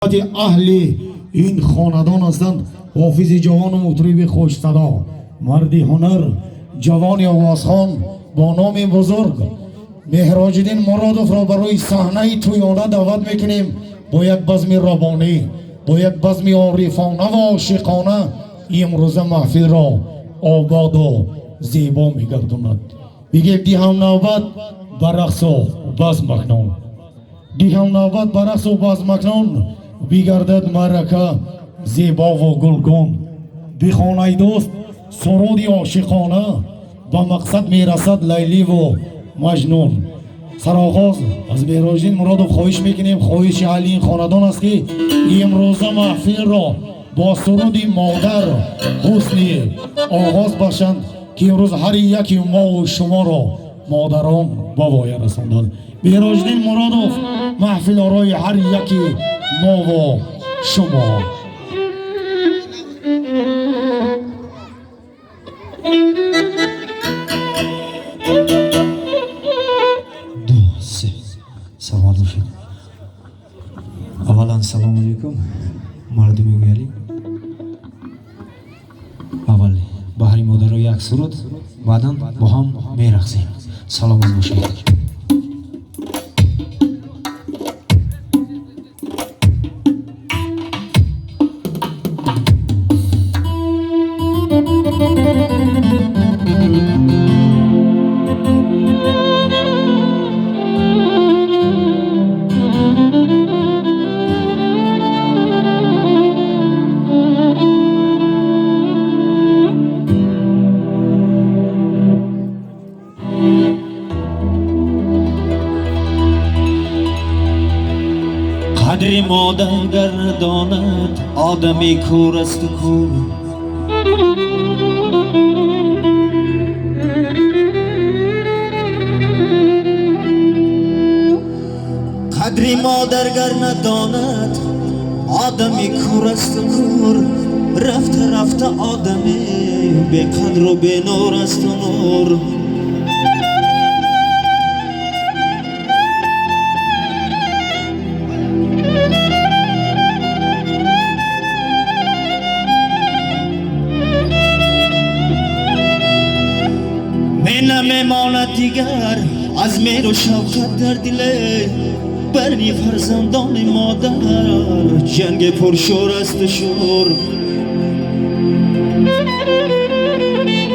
Аҳли ин хонадон ҳастанд. Ҳофизи ҷавону мутриби хушсадо, марди ҳунар, ҷавони овозхон бо номи бузург Меҳроҷиддин Муродовро барои саҳнаи тӯёна даъват мекунем бо як базми робонӣ, бо як базми орифона ва ошиқона имрӯза маҳфилро ободу зебо мегардонад. Бигем, диҳам навбат ба рақсу базм акнун, диҳам навбат ба рақсу базм акнун, бигардад маърака зебову гулгун. Бихонай, дӯст, суруди ошиқона, ба мақсад мерасад Лайливу Маҷнун. Сароғоз аз Меҳроҷиддин Муродов хоҳиш мекунем, хоҳиши аҳли ин хонадон аст, ки имрӯза маҳфилро бо суруди модар ҳусни оғоз бахшанд, ки имрӯз ҳар яки мову шуморо модарон ба воя расонданд. Меҳроҷиддин Муродов, маҳфилорои ҳар яки мову шумо. Ду, се. Саломат бошед. Аввалан, салому алейкум, мардуми гӯялӣ. Аввал баҳри модаро як суруд, баъдан бо ҳам мерақсем. Саломат бошед. Қадри модар гар надонад, одами кӯр асту кӯр. Қадри модар гар надонад, одами кӯр асту кӯр. Рафта рафта одами беқадру бенур асту нур. Мемонад дигар аз меҳру шавқат дар диле барни фарзандони модар, ҷанги пуршӯр асту шӯр.